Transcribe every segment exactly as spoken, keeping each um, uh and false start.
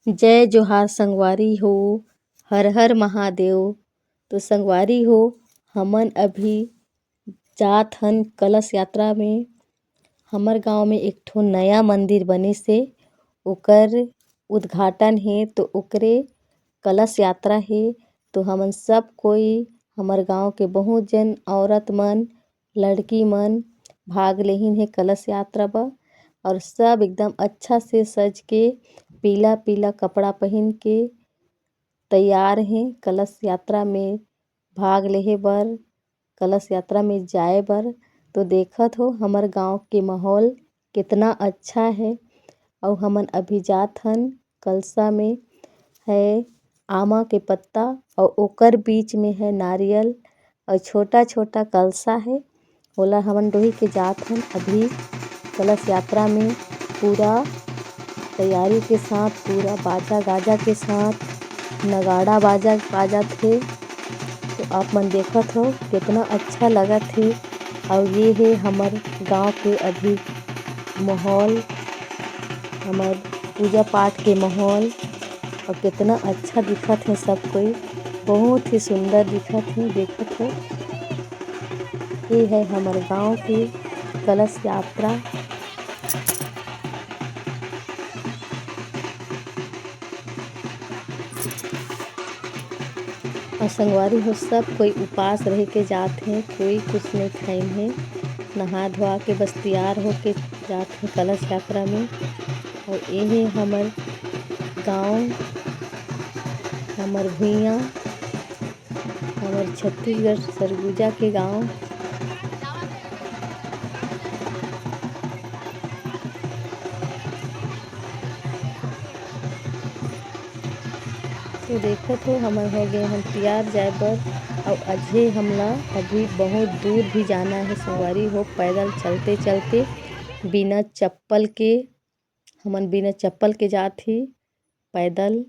जय जोहार संगवारी हो, हर हर महादेव। तो संगवारी हो, हमन अभी जात हन कलश यात्रा में। हमर गांव में एक ठो नया मंदिर बनिस हे, ओकर उद्घाटन हे, तो ओकरे कलश यात्रा हे। तो हमन सब कोई, हमर गांव के बहुत जन औरत मन, लड़की मन भाग लेहिन हे कलश यात्रा बर। और सब एकदम अच्छा से सज के, पीला पीला कपड़ा पहिन के तैयार हे कलश यात्रा में भाग लेहे बर, कलश यात्रा में जाए बर। तो देखत हो, हमर गांव के माहौल कितना अच्छा है। अउ हमन अभी जात हन, कलशा में है आमा के पत्ता, अउ ओकर बीच में है नारियल, अउ छोटा छोटा कलशा है, ओला हमन डोही के जात हन। अभी कलश यात्रा में पूरा तैयारी के साथ, पूरा बाजा गाजा के साथ, नगाड़ा बाजा बाजत हे। तो आप मन देखत हो, कितना अच्छा लगत हे। अउ ये हे हमर गांव के अभी माहौल, हमर पूजा पाठ के माहौल, अउ कितना अच्छा दिखत हे सब कोई, बहुत ही सुंदर दिखत हे। देखत हो, ये है हमर गांव के कलश यात्रा। अउ संगवारी हो, सब कोई उपास रह के जात हे, कोई कुछ नहीं खाइन हे, नहा धोआ के बस तैयार होके जात हे कलश यात्रा में। अउ ये हे हमर गांव, हमर भुइयां, हमर छत्तीसगढ़ सरगुजा के गांव। तो देखत हो, हमन हो गए हन तियार जाए बर। अउ अजहे हमला अभी बहुत दूर भी जाना है संगवारी हो, पैदल चलते चलते, बिना चप्पल के, हमन बिना चप्पल के जात ही पैदल।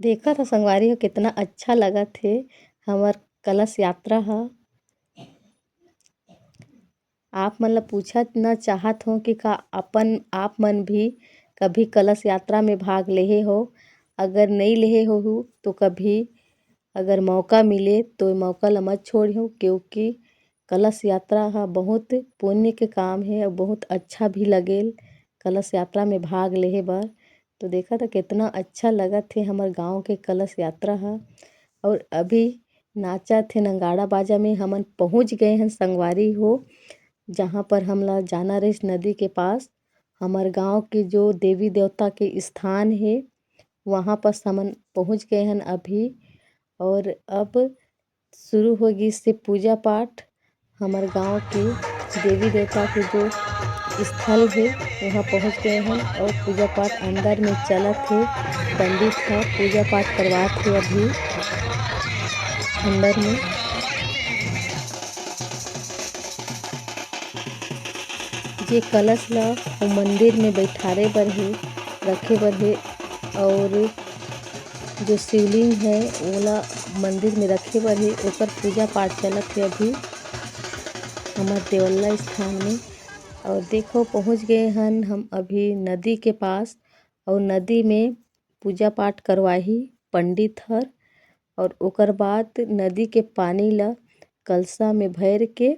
देखत ह संगवारी हो, कितना अच्छा लगत हे हमर कलश यात्रा ह। आप मन ल पूछना चाहत हो कि का अपन आप मन भी कभी कलश यात्रा में भाग लेहे हो? अगर नई लेहे होहू तो कभी अगर मौका मिले तो ए मौका ल मत छोड़िहो, क्योंकि कलश यात्रा ह बहुत पुण्य के काम हे अउ बहुत अच्छा भी लगेल कलश यात्रा में भाग लेहे बर। तो देखत ह कितना अच्छा लगत हे हमर गांव के कलश यात्रा ह। अउ अभी नाचत हे नगाड़ा बाजा में। हमन पहुंच गए हन संगवारी हो, जहां पर हमला जाना रहिस नदी के पास। हमर गांव के जो देवी देवता के स्थान हे, वहां पास हमन पहुंच गए हन अभी। और अब शुरू हो गिस हे पूजा पाठ। हमर गांव के देवी देवता के जो स्थल हे, वहां पहुंच गए हन और पूजा पाठ अंदर में चलत हे। पंडित ह पूजा पाठ करवात हे अभी अंदर में। जे कलश ला वो मंदिर में बैठारे बर हे, रखे बर हे, और जो शिवलिंग है, ओला मंदिर में रखे बर हे, ओकर पूजा पाठ चलत हे अभी हमर देवल्ला स्थान में। और देखो, पहुंच गए हन हम अभी नदी के पास, और नदी में पूजा पाठ करवाही पंडित हर, और ओकर बाद नदी के पानी ला कलसा में भर के,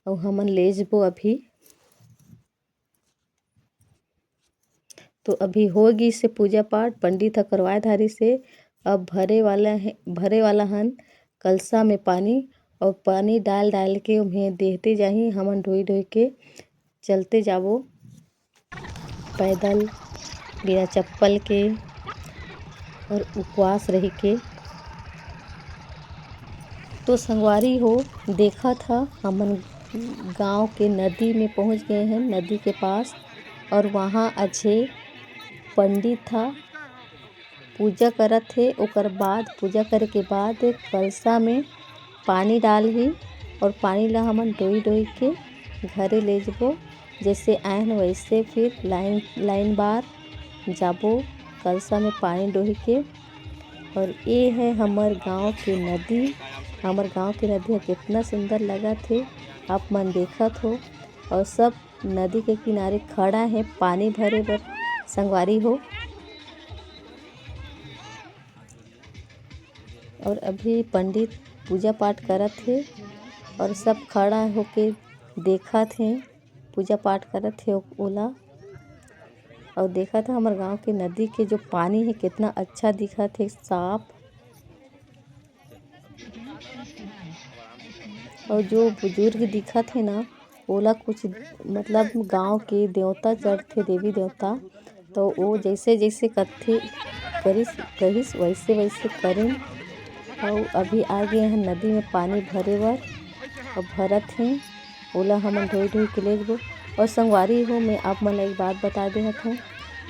और हमन ले जबो अभी। तो अभी हो गिस हे पूजा पाठ, पंडित ह करवाए धारिस हे। अब भरे वाला हे, भरे वाला हन कलसा में पानी, और पानी डाल डाल के ओम्हे देहते जाही। हमन ढोई ढोई के चलते जाबो पैदल, बिना चप्पल के और उपवास रह के। तो संगवारी हो, देखत ह, हमन गांव के नदी में पहुंच गए हैं, नदी के पास। और वहां अच्छे पंडित ह पूजा करत हे। ओकर बाद, पूजा करे के बाद कलसा में पानी डालही और पानी ला हमन डोई डोई के घरे ले जबो। जैसे आए हन वैसे फिर लाइन, लाइन बार जाबो कलसा में पानी डोही के। और ये है हमर गांव के नदी, हमर गांव के नदी ह कितना सुंदर लगत हे, आप मन देखत हो। और सब नदी के किनारे खड़ा हे पानी भरे बर, संगवारी हो। और अभी पंडित पूजा पाठ करत हे और सब खड़ा होके देखत हे, पूजा पाठ करत हे ओला। और देखत हो हमर गांव के नदी के जो पानी हे कितना अच्छा दिखत हे, साफ। और जो बुजुर्ग दिखत हे ना, ओला कुछ मतलब गांव के देवता चढ़थे, देवी देवता, तो वो जैसे जैसे कथे करिस कहिस वैसे वैसे करिन। और अभी आ गे हन नदी में पानी भरे बर, और भरत हे, ओला हमन ढोई ढोई के लेगबो। और संगवारी हो, मैं आप मन ला एक बात बता देहत हूँ,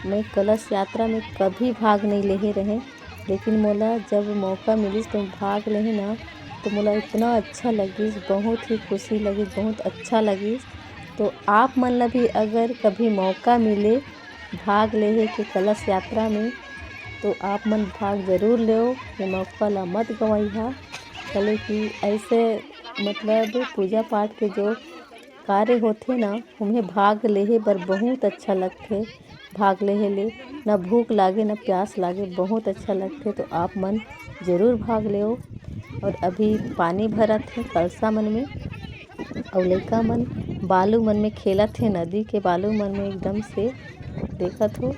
मैं कलश यात्रा में कभी भाग नहीं लेहे रहें, लेकिन मोला जब मौका मिलिस तो भाग लेहे ना, तो मोला इतना अच्छा लगिस, बहुत ही खुशी लगिस, बहुत अच्छा लगिस। तो आप मन ला भी अगर कभी मौका मिले भाग लेहे के कलश यात्रा में, तो आप मन भाग जरूर लेव, ये मौका ला मत गंवइहा। काले कि ऐसे मतलब पूजा पाठ के जो कार्य होथे ना, उम्हें भाग लेहे बर बहुत अच्छा लगथे। भाग लेहे ले ना भूख लागे ना प्यास लागे, बहुत अच्छा लगथे। तो आप मन जरूर भाग लेव। और अभी पानी भरत हे कलसा मन में, अउ लइका मन बालू मन में खेलत हे, नदी के बालू मन में एकदम से देखत हो।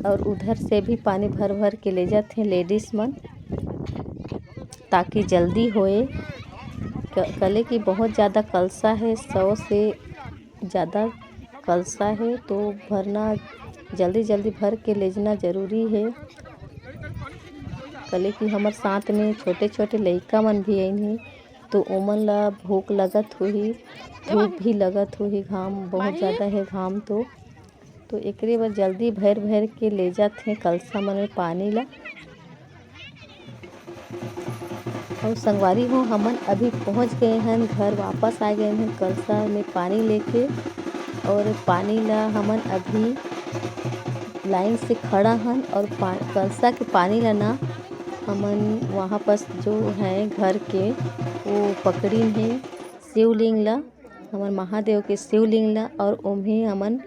और उधर से भी पानी भर भर के ले जात हे लेडीज मन, ताकि जल्दी होए। क-, कले कि बहुत ज़्यादा कलसा हे, सौ से ज़्यादा कलसा हे, तो भरना जल्दी जल्दी भर के लेजना जरूरी हे। कले कि हमर साथ में छोटे छोटे लइका मन भी आइन हे, तो ओमन ला भूख लगत होही, धूप भी लगत होही, घाम बहुत ज़्यादा हे घाम तो। तो एकरे बर जल्दी भर भर के ले जात हे कलसा मन में पानी ला। और संगवारी हो, हमन अभी पहुंच गए हन घर, वापस आ गए हन कलसा में पानी लेके। और पानी ला हमन अभी लाइन से खड़ा हन और पा-, कलसा के पानी ला ना हमन वहाँ पास जो है घर के, वो पकड़िन हे शिवलिंग ला, हमर महादेव के शिवलिंग ला, और ओम्हे हमन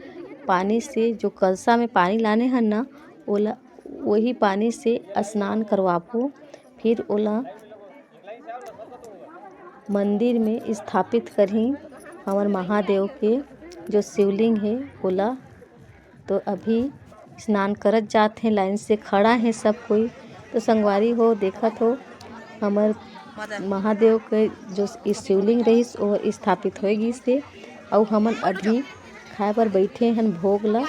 पानी से, जो कलसा में पानी लाने हन ना, ओला, वही पानी से स्नान करवाबो। फिर ओला मंदिर में स्थापित करही हमर महादेव के जो शिवलिंग हे ओला। तो अभी स्नान करत जात हे, लाइन से खड़ा हे सब कोई। तो संगवारी हो, देखत हो, हमर महादेव के जो शिवलिंग रहिस, वो स्थापित होए गिस हे। अउ हमन अभी खाए बर बैठे हन भोग ला,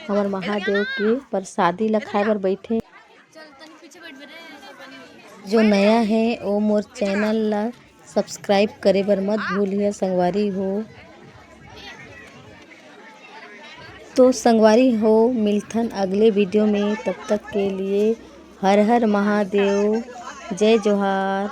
हमर महादेव के प्रसादी ला खाए बर बैठे। जो नया है, वो मोर चैनल ला सब्सक्राइब करे बर मत भूलिए संगवारी हो। तो संगवारी हो, मिलथन अगले वीडियो में, तब तक के लिए हर हर महादेव, जय जोहार।